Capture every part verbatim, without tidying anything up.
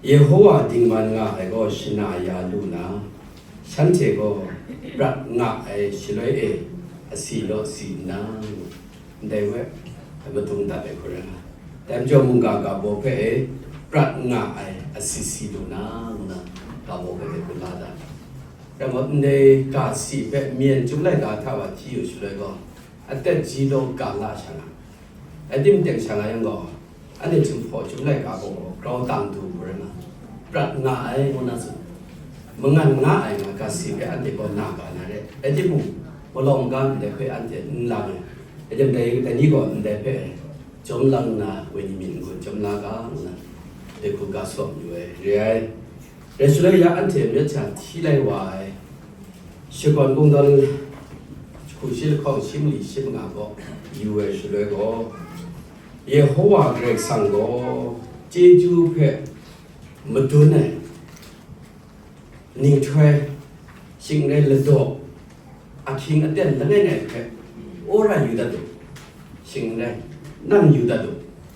Yehowa dingman nga ai gaw shana ya lu na, shanhte gaw prat nga ai shaloi e asi law si nna, ndai we madung dat ai hku rai nga. Dai majaw mungga ga baw hpe e prat nga ai asi si lu na, ngu na ga baw hpe e hku la dat. Rai gaw, ndai ga si hpe myen chyum laika hta wa hti yu shaloi gaw, atet ji law ga la sha nga. Rai timung, teng sha nga yang gaw, anhte htinghpaw chyum laika gaw grau tang du hku rai nga, prat nga ai ngu na tsun. Mangan nga ai nga ga si hpe anhte gaw na ga na re. Rai timung, malawng ga ndai hpe anhte n lang ai. Rai timung, dai, dai ni gaw ndai hpe jawm lang nna, wenyi myit n-gun jawm la ga, ngu na, dai hku ga sawm yu ai re ai. Rai shaloi ya anhte myit hta hti lai wa ai, Shakawn Kungdawn jahku shi lahkawng shi mali shi manga gaw yu ai shaloi gaw, Yehowa Karai Kasang gaw chyeju hpe madun ai ninghtoi, shing n rai ladaw, ahkying aten langai ngai hpe wora yu dat u, shing n rai nang yu dat u,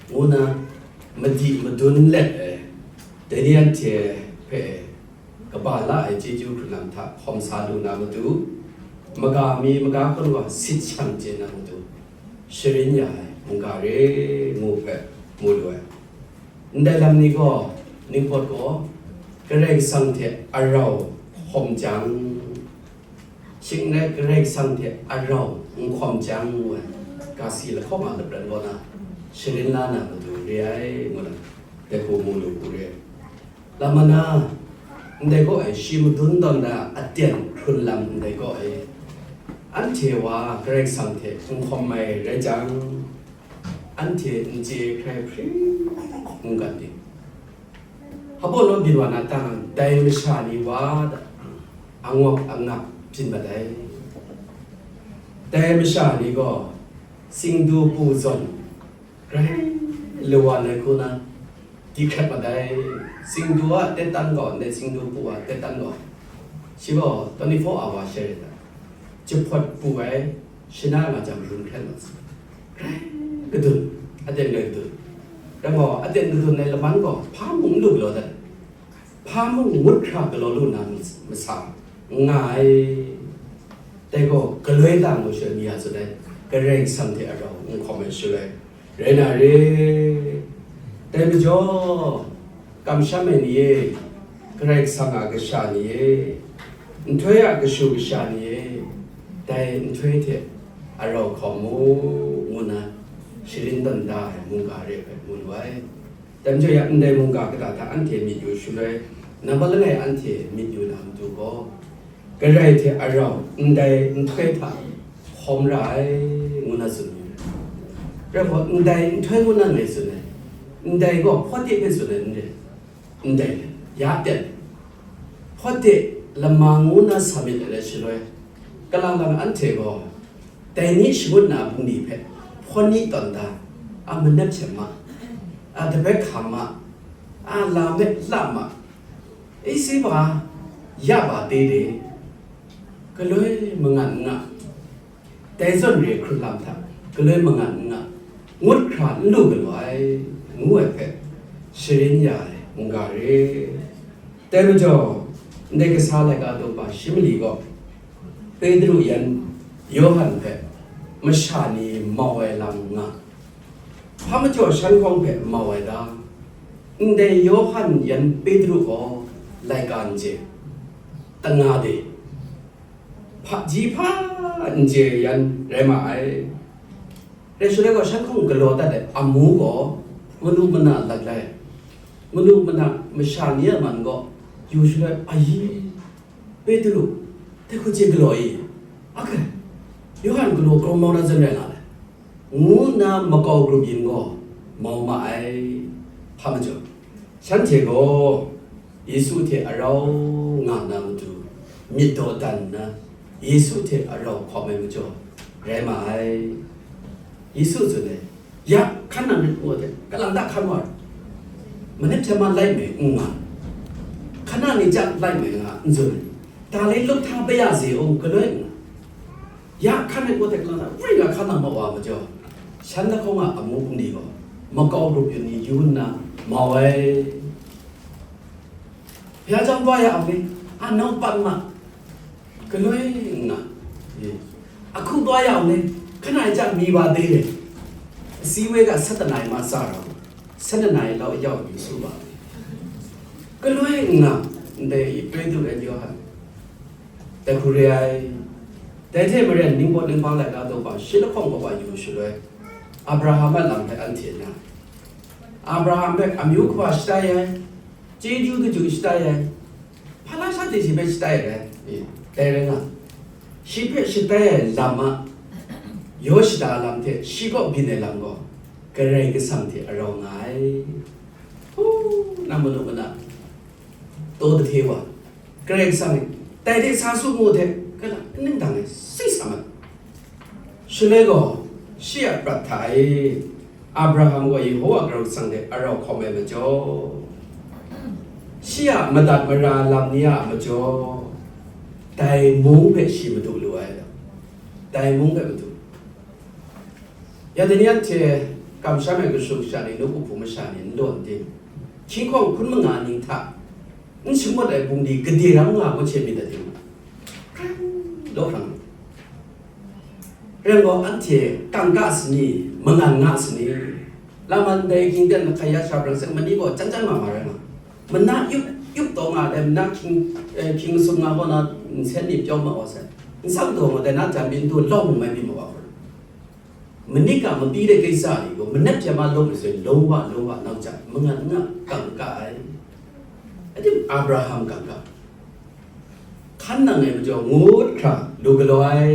ngu na madi madun let ai, dai ni anhte hpe kaba la ai chyeju hkrun lam hta hkawm sa lu na matu, maga mi maga hkun wa sit shang chye na matu, sharin ya ai mungga re ngu hpe mu lu ai. Ndai lam ni gaw, ningpawt gaw, Karai Kasang hte arau hkawm jang, shing n rai Karai Kasang hte arau n hkawm jang ngu ai, ga si lahkawng a lapran kaw na, sharin la na matu re ai, ngu na, dai hku mu lu hku re ai. Lam mana, ndai kaw e shi madun tawn da aten hkrun lam ndai kaw e, anhte wa Karai Kasang hte n hkawm ai rai jang, anhte n chye hkrai hpring n gat ding. Hpa baw law byin wa na tang, dai masha ni wa da, angawk angak byin mat ai. Dai masha ni gaw, singdu pu zawn, grai lawan ai hku na, di hkrat mat ai. Singdu a tetan gaw, ndai singdu pu a tetan gaw, shi gaw twenty-four hour share ai, jahpawt pu ai, shana nga jang run hkrat mat sai. Grai kadun, aten grai kadun. Rai gaw, aten kadun ai laman gaw, hpa mung n lu galaw dat ai. Hpa mung ngut hkra galaw lu na masa nga ai. Dai gaw, galoi lang ngu shaloi mi a tsun ai, Karai Kasang hte arau n hkawm ai shaloi, rai na re. Dai majaw, kamsham ai ni e, Karai Kasang a kasha ni e, nhtoi a kashu kasha ni e, dai nhtoi hte arau hkawm mu, ngu na, sharin tawn da ai mungga re hpe mu lu ai. Dai majaw ya, ndai mungga kata hta anhte myit yu shaloi, nambat langai anhte myit yu na matu gaw, Karai hte arau ndai nhtoi hta hkawm ra ai, ngu na tsun yu. Rai gaw, ndai nhtoi ngu na ngai tsun ai, ndai gaw hpawt de hpe tsun ai n re, ndai ya ten, hpawt de lama ngu na sa myit ai rai shaloi, kalang lang anhte gaw, dai ni shangut na bungli hpe hpawt ni tawn da, a manep hte ma, a dabet hka ma, a la me la ma, isi ba, ya ba te de, galoi mangan n nga, dai zawn re hkrun lam hta, galoi mangan n nga, ngut hkra n lu galaw ai, ngu ai hpe, sharin ya ai mungga re. Dai majaw, ndai kasa laika daw pa shi mali gaw, Petru yan Yawhan hpe masha ni mau ai lam nga, hpa majaw shan hkawng hpe mau ai ta? Ndai Yawhan yan Petru gaw laika n chye, tanga de, hpaji hpa n chye yan rai ma ai. Rai shaloi gaw, shan hkawng galaw dat ai amu gaw, manu mana lat lai, manu mana masha ni a man gaw yu shaloi, ayi, Petru, dai hku chye galaw i, ake, Yawhan galaw grau mau na zawn rai nga ai, ngu nna makau grup yin gaw mau ma ai. Hpa majaw, shanhte gaw Yesu hte arau nga na matu, myit dawdan nna, Yesu hte arau hkawm ai majaw rai ma ai. Yesu tsun ai, ya hkan nang rit ngu ai hte, kalang ta hkan wa ai, manep hte ma lai me n nga, hkan na ni ja lai me nga n tsun ai, ta le lup hta baya ze u, galoi n nga, ya hkan rit ngu ai hte, kalang ta ring nga hkan nang ma wa ai majaw, shan lahkawng a amu bungli gaw makau grup yin ni yu nna mau ai. ဘုရားကျောင်းသွားရအောင်လေ။ အာ နောက်ပတ်မှ ကလွဲငါ။ အခုသွားရအောင်လေ။ ခဏကြာမီပါသေးတယ်။ အစည်းအဝေးကဆယ့်တစ်နာရီမှစတော့ ဆယ့်နှစ်နာရီလောက်ရောက်ပြီဆိုပါ။ ကလွဲငါ။ တဲ့ ပေတရုနဲ့ယောဟန်။ တခုရေအိုင်။ တဲထဲမရဲနင်းပေါ်နင်းပေါင်းလိုက်တာတော့ပါရှင်းလခေါင်ကပါယူရှလွဲ။ အာဗြဟံမက်လံဖဲအန်ထေနာ။ အာဗြဟံဘက်အမျိုးကပါရှတာယဲ။ ကျေးဇူးတကျူရှတာယဲ။ ဖလားရှတေရှိပဲရှတာယဲ။ တဲရဲငါ။ ရှိဖက်ရှတာယဲလမ်းမ။ ယောရှတာလမ်းထဲရှိကော့ဘိနေလမ်းကော။ ကရဲကဆံထဲအရောင်ငါ။ ဟူးနမနုမန။ တောတထေးဝါ။ ကရဲကဆံထဲ တိုင်တဲ့ဆါဆုမို့တဲ့ ကလနင်းတံနဲ့စိတ်ဆမ်း။ ရှင်လဲကောရှေ့ရပရတ်ထါ။ အာဗြဟံကိုယေဟောဝါကရုတ်ဆံတဲ့အရောင်ခေါ်မဲ့မကြော။ ရှေ့ရမတတ်မရာလမ်းနေရမကြော။ တိုင်မုန်းပဲရှိမတူလို့အဲ့ဒါ။ တိုင်မုန်းပဲမတူ။ ယတနည်းအားဖြင့် ကမ္ဘာ့မဂ္ဂင်အရှုံးချနေလို့ ဥပုပ်မချနေလို့တင်။ ချင်းခေါင်ခွန်းမငါနင်းထ နင်းချင်မတ်တဲ့ဘုံဒီကတိရမ်းငါကိုချေမိတဲ့တင်။ လောကံရင်ကိုအန်တီကံကစနီမငန်ငါစနီ လာမန်ဒဲကင်းတဲ့နခရယာ်ရှာပရန်စက်မနီကိုစံစံမမရမ မနာယုပ်ယုပ်တော့ငါလည်းမနာခင်ခင်ဆုံးငါဘောနာဆယ်နှစ်ပြောင်းမှာပါဆက် နစောင့်တော့မတဲ့နာတံပင်းတို့လောက်မှမပြီးမှာပါဘူး။ မနစ်ကမပြီးတဲ့ကိစ္စတွေကိုမနေ့ပြန်မှလုပ်လို့ဆိုရင်လုံးဝလုံးဝနောက်ကျမငတ်ငတ်ကံကအိုင်အဲ့ဒီအာဗြဟံကံကခန်းနံရံမကျော်ငိုတ်ခရာလူကလွိုင်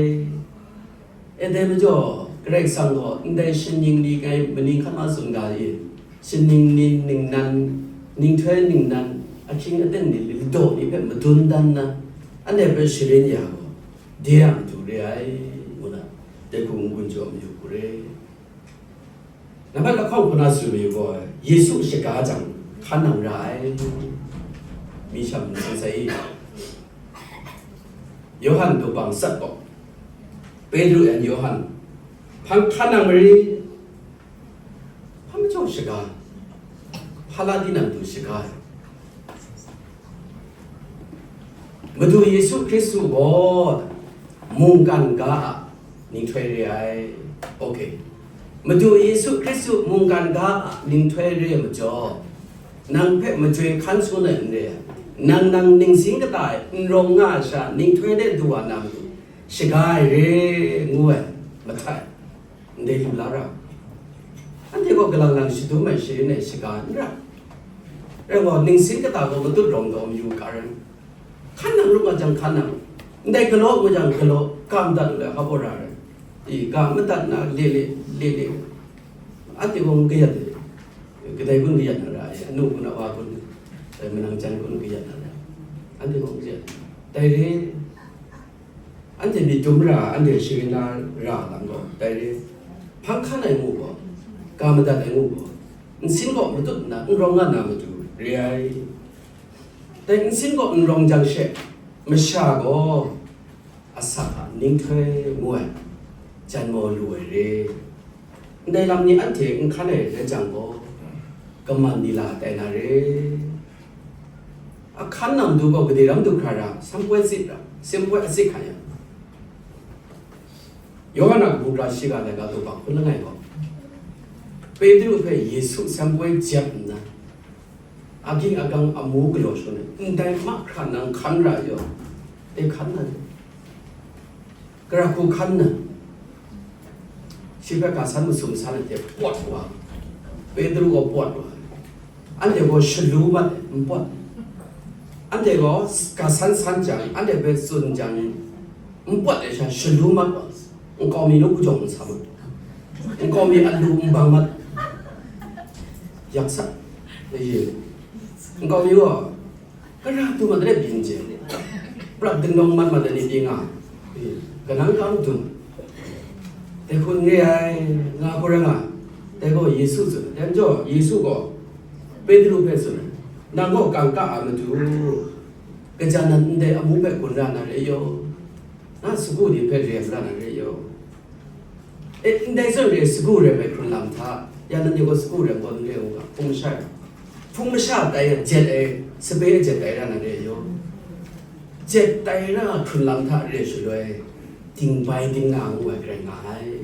အဲ့ဒီမကျော်ကရက်ဆောင်တော့န်တဲ့ရှင်နင်းဒီကဲမနင်းခမဆုံးကလေးရှင်နင်းနင်းနင်းနန်းနင်းထွဲနင်းနန်းအချင်းအတဲ့နေလူတော့နေပဲမတွန်းတန်းနာအဲ့ဒီပဲရှင်ရင်းရအောင် ဒေရမတူရဲအိုင်မူနာတဲခုံကွန်ကျော်မယူကူရဲနံပါတ်တစ်ခေါက်ခုနဆွေမျိုးကိုယေရှုအရှိကားကြောင့်ခါနံရအိုင်မိရှမ်စင်စအီယောဟန်တို့ပင်ဆက်ပေါ့ပေဒရူ and ယောဟန်ဖန်ခါနံရ ဖမကျော်ရှကာဖလာဒီနံတူရှကာမတူယေရှုခရစ်သူဘောမုန်ကန်ကာနင်းထွဲရအိုင် okay မတူယေရှုခရစ်သူမုန်ကန်ကာနင်းထွဲရမကျော်နံဖက်မကျွေခန်းဆိုးနဲ့နေနံနံနင်းစင်းကတိုင်နရောင်ငါရှာနင်းထွဲတဲ့ဒူဝါနံတူရှကာရဲငွေမထိုင် Ndai lu la ra. Anhte gaw kalang lang shadum ai sha rin ai shaga n ra. Rai gaw, ningsin kata gaw matut rawng daw mayu ga rai. Hkan nang rup nga jang hkan nang. Ndai galaw nga jang galaw, ga madat lu ai hpa baw ra rai. I, ga madat na le le, le le. Anhte gaw n kayat ai. Kadai kun kayat na ra ai. Anu kun, awa kun, manang jan kun kayat na ra ai. Anhte gaw n kayat. Dai re. Anhte myit dum ra, anhte sharin na ra lam gaw, dai re, hpang hkan ai ngu gaw, ga madat ai ngu gaw, nsin gaw matut nna n rawng nga na matu re ai. Dai nsin gaw n rawng jang she, masha gaw, asak a ninghtoi ngu ai, janmaw lu ai re. Ndai lam ni anhte n hkan ai rai jang gaw, kaman ni la tai na re. Ahkan nang du gaw gade ram du hkra ra, sampoi sit ra, sampoi asit hkan yang. Yawhan a kabu gara shiga laika daw hpang hkun langai gaw, Petru hpe Yesu sampoi jep nna, aging agang amu galaw shangun ai, ndai mahkra nang hkan ra yaw, e hkan na, gara hku hkan na, shi hpe ga san masum san ai hte pawt wa, Petru gaw pawt wa, anhte gaw shalu mat ai, n pawt. Anhte gaw ga san san jang, anhte hpe tsun jang, n pawt ai sha shalu mat wa, nkau mi nu hku jawng n sa mat, nkau mi alu n bang mat, yak sa, nkau mi gaw, Kara tu mat re byin je. Prat dingdawng mat mat ai ni pyi nga. Kanang kam dum. Dai hkun re ai, nga hku rai nga. Dai gaw Yesu tsun. Dai majaw Yesu gaw Petru hpe tsun ai. Nang gaw kangka a matu, kaja nan ndai amu hpe gun ra na re yaw. Na sagu ni hpe rem ra na re yaw. E, ndai zawn re sagu rem ai hkrun lam hta, ya nanhte gaw sagu rem gaw n re u ga, hpung shai. Hpung masha tai jet ai, sape jet tai ra na re yaw. Jet tai ra hkrun lam hta re shaloi, dingbai dingna ngu ai hkrai nga ai.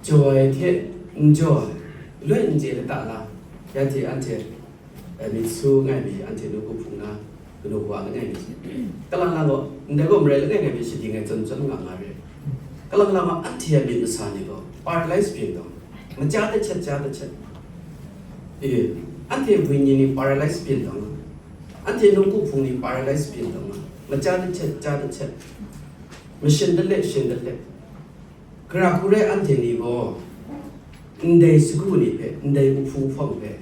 Jaw ai hte n jaw ai, loi n chye lata la, ya hte anhte, eh, myit su ngai mi, anhte nu ku hpung na, kanu kawa langai mi, kalang lang gaw, ndai gaw marai langai ngai mi shading ai zawn zawn nga nga re. Kalang lang gaw, anhte a myit masa ni gaw, paralyze byin dawng, maja dahcet, ja dahcet. E, anhte wenyi ni paralyze byin dawng, anhte nu ku hpung ni paralyze byin dawng, maja dahcet, ja dahcet. Mashin dale, shin dale. Gara hku rai anhte ni gaw, ndai sagu ni hpe, ndai uhpu hpawng hpe,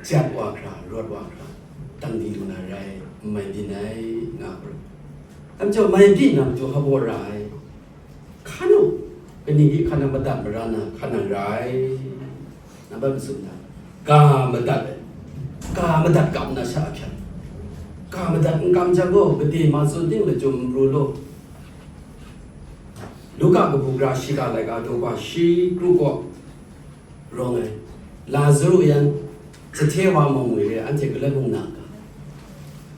jat wa hkra, rawt wa hkra, dang di lu na rai, n mai byin ai, nga hkra. Anhte mai byin na matu hpa ra ai. Hkan u, kaning di hkan nang madat mara na, hkan nang ra ai. Nambat masum hta, ga madat ai, ga madat kam na sha ahkyan, ga madat n kam jang gaw, gade ma tsun ting lachyum n pru law. Luka kabu gara shiga laika daw hpa shi kru kaw rawng ai, Lazaru yan, Zahte wa mung mwi re, anhte galoi mung na ga,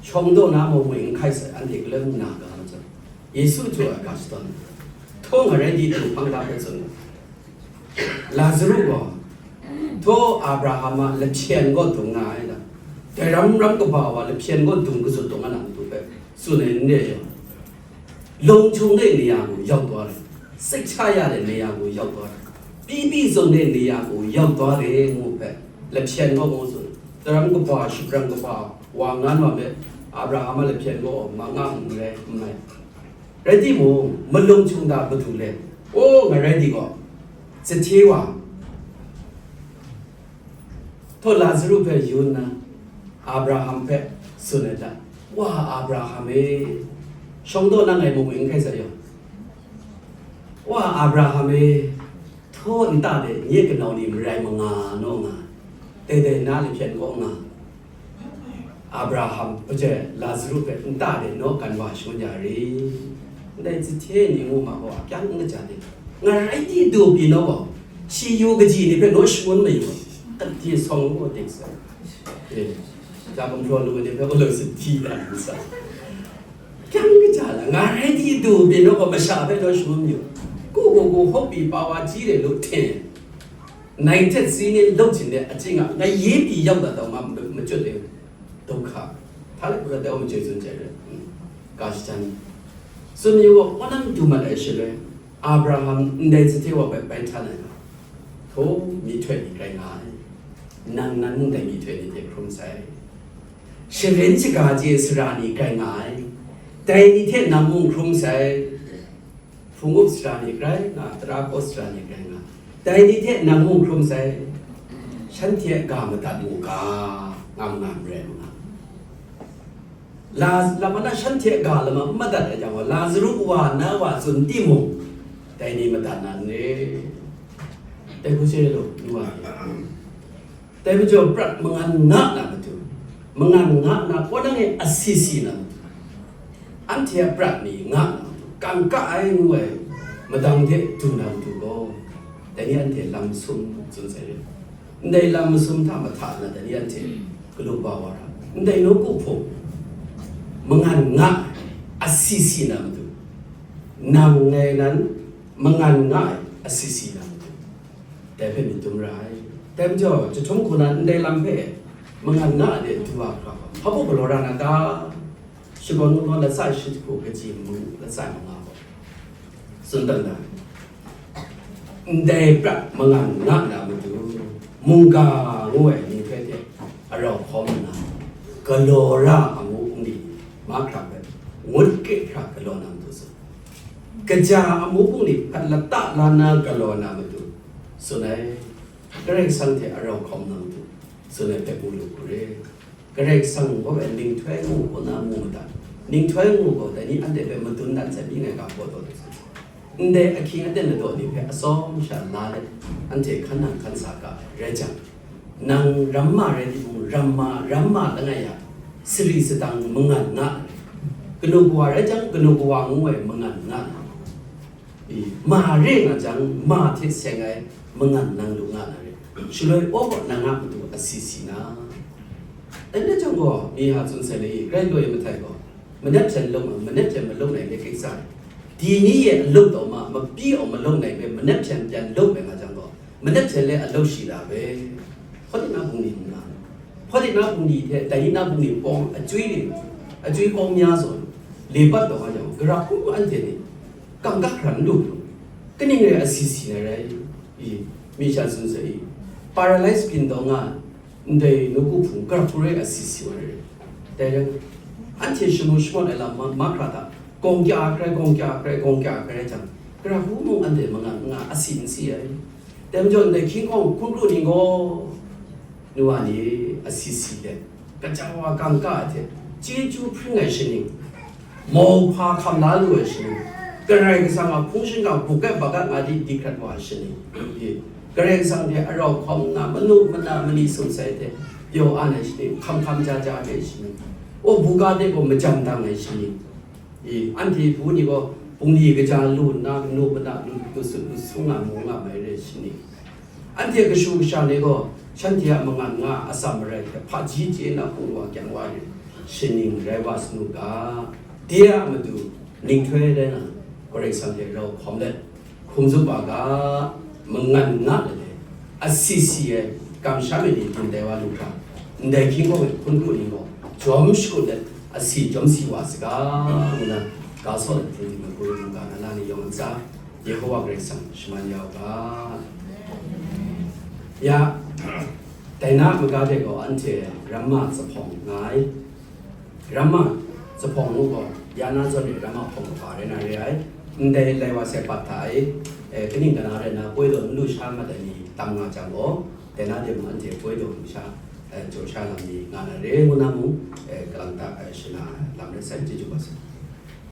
shawng daw na mung mwi n hkai sai, anhte galoi mung na ga, Yesu jaw ai ga shadawn, htaw ngarai di du hpang da hpe tsun ai. Lazaru gaw, htaw Abraham a lahpyen gaw dung nga ai da, dai ram ram kaba wa lahpyen gaw dung kazut dung nga na matu hpe tsun ai n re yang, lung htung de ni ya gaw yau taw re, siksa ya de ni ya gaw yau taw re, pyi pyi zawn de ni ya gaw yau taw re ngu hpe, lahpyen gaw ngu tsun, dai ram kaba, shapran kaba, wa ngan wa me, Abraham a lahpyen gaw ma nga n rai, n mai. Rai timung, malung htung da madu le, o, ngarai di gaw, Zahte wa, htaw Lazaru hpe yu nna, Abraham hpe tsun ai hta, wa Abraham e, shawng daw na ngai mung mwi n hkai sai yaw, wa Abraham e, htaw nta de nye kanau ni marai manga naw nga, dai dai na lahpyen kaw nga, Abraham, hpaje Lazaru hpe nta de naw kan wa shangun ya ri? Ndai Zahte ni ngu ma gaw, a kyang n kaja de, ngarai di du pyi naw gaw, shi yu kaji ni hpe naw shangun mayu, kati sawng ngu ting sai. E, ja gumhpraw lu ni hpe gaw, lu sadi da n sa. Kyang kaja la, ngarai di du pyi naw gaw, masha hpe naw shangun mayu. Ku ku ku hkawk pyi pa wa ji de lu hten, nai htet si ni lawk jin de aching a, ngai ye pyi yau dat dau ma, ma, machut de. Dawhka, hta let hkra dai wa machoi tsun chye re, mm, ga shajan. Tsun yu gaw, wunang du mat ai shaloi, Abraham ndai Zahte wa hpe bai htan ai ga, htaw myihtoi ni rai nga ai, nang nan mung dai myihtoi ni hte hkrum sai. Sharin shaga chye sara ni rai nga ai, dai ni hte nang mung hkrum sai. Hpung up sara ni rai nga, tara kaw sara ni rai nga, dai ni hte nang mung hkrum sai, shanhte a ga madat mu ga, ngam ngam rai nga. La, lama na shanhte a ga lama n madat ai jang gaw, Lazaru wa na wa tsun timung, dai ni madat na n re? Dai hku che lu, nu wa. Dai majaw prat mangan nga na matu, mangan nga na, kaw nang e asi si na matu, anhte a prat ni nga na matu, kangka ai ngu ai madang hte du na matu gaw, dai ni anhte lam masum tsun sai re. Ndai lam masum hta mahta na dai ni anhte galu ba wa ra. Ndai nawku hpung mangan nga ai asi si na matu, nang ngai nan mangan nga ai asi si na matu, dai hpe myit dum ra ai. Dai majaw, jahtum hku na ndai lam hpe mangan nga de du wa hkra gaw, hpa baw galaw ra na ta? Shakawn Kungdawn latsa shi jahku kaji ngu latsa manga gaw tsun dan da. Ndai prat mangan nga na matu, mungga ngu ai myihtoi hte arau hkawm nna, galaw ra amu bungli mahkra hpe ngut kre hkra galaw na matu tsun. Kaja amu bungli hpat lata la na galaw na matu tsun ai. Karai Kasang hte arau hkawm na matu tsun ai hpe mu lu hku re. Karai Kasang gaw e ninghtoi ngu gaw na mu madat. Ninghtoi ngu gaw dai ni anhte hpe madun dan sai byin ai ga hpaw taw de sai. Ndai ahkying aten ladaw ni hpe atsawm sha la let, anhte hkan nang hkan sa ga ai rai jang, nang ramma rai timung, ramma, ramma langai ya, sari sadang mangan nga ai. Kanu kawa rai jang, kanu kawa ngu ai mangan nga ai. I, ma re nga jang, ma hte seng ai mangan nang lu nga na re. shaloi aw gaw nang a matu asi si na. Dai na jang gaw, mi ha tsun sai le, grai loi mahtai gaw, manep hpyen lung, manep hpyen malung nai de kaisa, di ni ye alau taw ma, mapyi aw malung nai be, manep hpyen pyan lung be nga jang gaw, manep hpyen le alau shi la be. Hpawt na bungli nna, hpawt na bungli hte, dai na bungli pawng, achui ni, achui pawng mya zawn, le pat taw nga jang, gara hku anhte ni, kangka hkran lu, kaning rai asi si na rai, i, mi sha tsun sai i, paralyze byin taw nga, ndai nawku hpung, gara hku rai asi si wa rai. Dai rai, anhte shamu shamawt ai lam ma, mahkra hta, gawng kya hkrai, gawng kya hkrai, gawng kya hkrai jang, gara hku mung anhte mangan nga asi n si ai. Dai majaw ndai hkying hkawng hkun kru ni gaw, nu wa ni asi si let, kaja wa kangka hte chyeju hpring ai shaning, mauhpa hkam la lu ai shaning, Karai Kasang a hpung shingkang buk ai bagat nga di di hkrat wa ai shaning, Karai Kasang hte arau hkawm nna manu mana mani sum sai hte pyaw an ai shaning, hkam hkam ja ja ai shaning, o buga de gaw majang dang ai shaning, i, anhte hpu ni gaw bungli kaja lu nna, manu mana lu, lu sut lu sung nga mu nga mai re shaning, anhte kashu kasha ni gaw shanhte a mangan nga atsam marai hte hpaji chye na hpung wa kyang wa re shaning rai wa sanu ga, de a matu ninghtoi rai na, Karai Kasang hte rau hkawm let, hkum tsup wa ga, mangan nga let ai, asi si ai, kamsham ai ni tun dai wa lu hkra, ndai hkying gaw hkun kru ni gaw, jawm shakut let, asi jawm si wa saga, ngu na, ga saw let hpung di magu mungga na la ni yawng ntsa, Yehowa Karai Kasang shaman ya u ga. Ya, dai na a maga de gaw anhte ramma zahpawng nga ai. Ramma zahpawng ngu gaw, ya na zawn e ramma hpawng kaba rai na re ai. Ndai lai wa sai pat hta e, eh, kaning kana rai na, poi daw n lu sha mat ai ni tam nga jang gaw, dai na de mung anhte poi daw lu sha, eh, jaw sha lam ni nga na re ngu na mung, eh, kalang ta, eh, shana lam rai sai, chyeju kaba sai.